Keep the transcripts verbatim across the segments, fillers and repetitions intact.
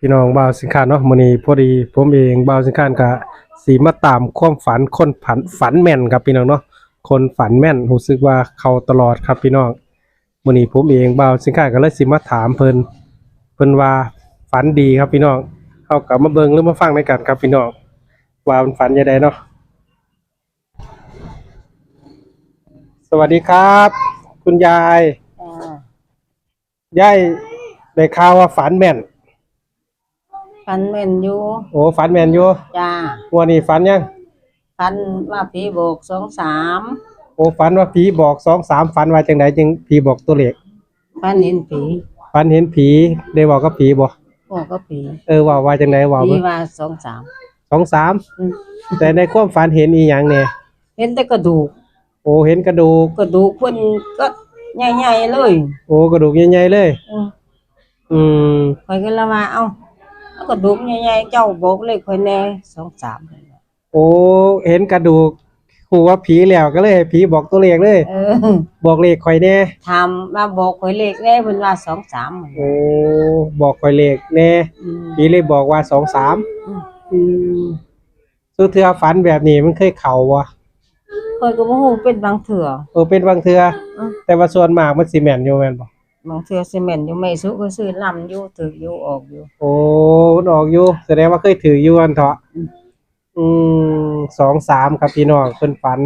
พี่น้อง บ่าวสิงคานเนาะ มื้อนี้พอดีผมเอง บ่าวสิงคานก็สิมาตามความฝันคนฝัน ฝันแม่นครับพี่น้องเนาะ คนฝันแม่น รู้สึกว่าเข้าตลอดครับพี่น้อง มื้อนี้ผมเอง บ่าวสิงคานก็เลยสิมาถามเพิ่น เพิ่นว่าฝันดีครับพี่น้อง เฮาก็มาเบิ่งหรือมาฟังนำกันครับพี่น้อง ว่าเพิ่นฝันจั่งใดเนาะ สวัสดีครับ คุณยาย จ้า ยาย ได้ข่าวว่าฝันแม่น ฝันแม่นอยู่ โอ้ ฝันแม่นอยู่ จ้า งวดนี้ฝันยัง ฝันว่าผีบอกสองสาม โอ้ ฝันว่าผีบอกสองสาม ฝันว่าจั่งใดจึงผีบอกตัวเลข ฝันเห็นผี ฝันเห็นผี ได้เว้ากับผีบ่ เว้ากับผี เออ เว้าว่าจั่งใด เว้า ผี เบิ่ง ว่าสองสาม สองสาม อืม แต่ในความฝันเห็นอีหยังแน่ เห็นแต่กระดูก โอ้ เห็นกระดูก กระดูกเพิ่นก็ใหญ่ๆเลย โอ้ กระดูกใหญ่ๆเลย อืม อืม ข้อยก็เลยว่า เอ้า เอากระดูกใหญ่ๆ เจ้าบอกเลขข้อยแน่ สองสาม โอ้ เห็นกระดูก ฮู้ว่าผีแล้วก็เลยให้ผีบอกตัวเลขเลย เออ บอกเลขข้อยแน่ ถามว่าบอกข้อยเลขแน่ เพิ่นว่าสองสาม โอ้ บอกข้อยเลขแน่ อืม ผีเลยบอกว่าสองสาม อืม อืม สุเทื่อฝันแบบนี้มันเคยเข้าบ่ ข้อยก็บ่ฮู้ เป็นบางเทื่อ เออ เป็นบางเทื่อ อืม แต่ว่าส่วนมากมันสิแม่นอยู่แม่นบ่ บางเทื่อสิแม่นอยู่ แม่สุก็ซื้อนำอยู่ ถืกอยู่ ออกอยู่ โอ้ มันออกอยู่ แสดงว่าเคยถืกอยู่หั่นเถาะ อืม อืม สองสาม ครับพี่น้อง เพิ่นฝัน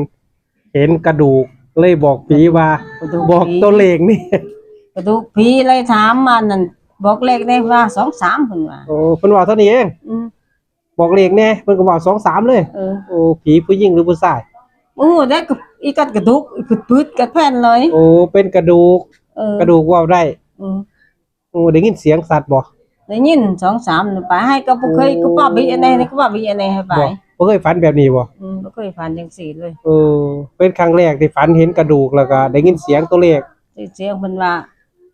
เห็นกระดูก เลยบอกผีว่า กระดูก บอก ผี ตัวเลขนี่ กระดูกผีเลยถามมานั่น บอกเลขได้ว่าสองสาม เพิ่นว่า โอ้ เพิ่นว่าเท่านี้เอง อืม บอกเลขแน่ เพิ่นก็บอกสองสามเลย เออ โอ้ ผีผู้หญิงหรือผู้ชาย โอ้ ได้กระ อีกัดกระดูก อีกปืดๆ กัดแผ่นเลย โอ้ เป็นกระดูก เออ กระดูกเว้าได้ อืม โอ้ ได้ยินเสียงสัตว์บ่ ได้ยิน สองสาม นี่ไป ให้ก็บ่เคย โอ้ ก็ป้าบิอันใดนี่ ก็ป้าบิอันใดให้ไป บ่ บ่เคยฝันแบบนี้บ่ อืม บ่เคยฝันจั่งซี้เลย เออ เป็นครั้งแรกที่ฝันเห็นกระดูก แล้วก็ได้ยินเสียงตัวเลข ได้เสียงเพิ่นว่า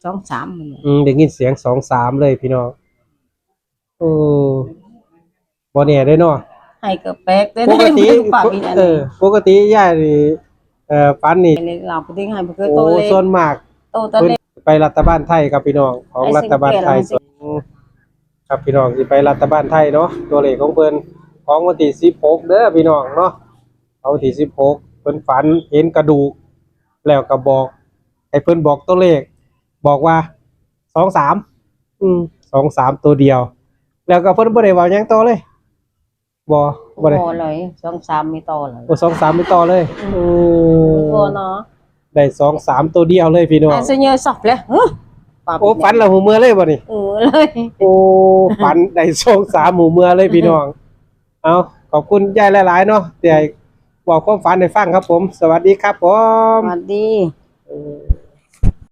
สองสาม นั่นแหละ อืม ได้ยินเสียง สองสาม เลยพี่น้อง เออ บ่แน่เด้เนาะ ให้ก็แปลกเด้ ปกติ ป้าบิอันใด เออ ปกติยายนี่ เอ่อ ฝันนี่ เลขลาว ปกติให้บ่เคย โอ้ ตัวเลข ส่วนมาก โตตัวเลข เพิ่นไปรัฐบาลไทยครับพี่น้อง ของ ไอ้ รัฐบาลไทย สิงแก้ว ส่วน ครับพี่น้อง สิไปรัฐบาลไทยเนาะ ตัวเลขของเพิ่น ของวันที่สิบหกเด้อพี่น้องเนาะ เอาวันที่สิบหก เพิ่นฝันเห็นกระดูก แล้วก็บอก ให้เพิ่นบอกตัวเลข บอกว่า สองสาม อืม สองสาม ตัวเดียว แล้วก็เพิ่นบ่ได้เว้าหยังต่อเลย บ่ บ่ได้ บ่เลย สองสาม มีต่อเลย โอ้ สองสาม มีต่อเลย อืม โอ้ มีต่อเนาะ ได้ สองสาม ตัวเดียวเลยพี่น้อง อ่ะ เสียเยอะสับเลย ฮะ โอ้ ฝันแล้วหูเมือเลยบ่นี่ เออเลย โอ้ ฝันได้ สองสาม หูเมือเลยพี่น้อง เอา ขอบคุณยายหลายๆเนาะ ที่ให้บอกความฝันให้ฟังครับผม สวัสดีครับผม สวัสดี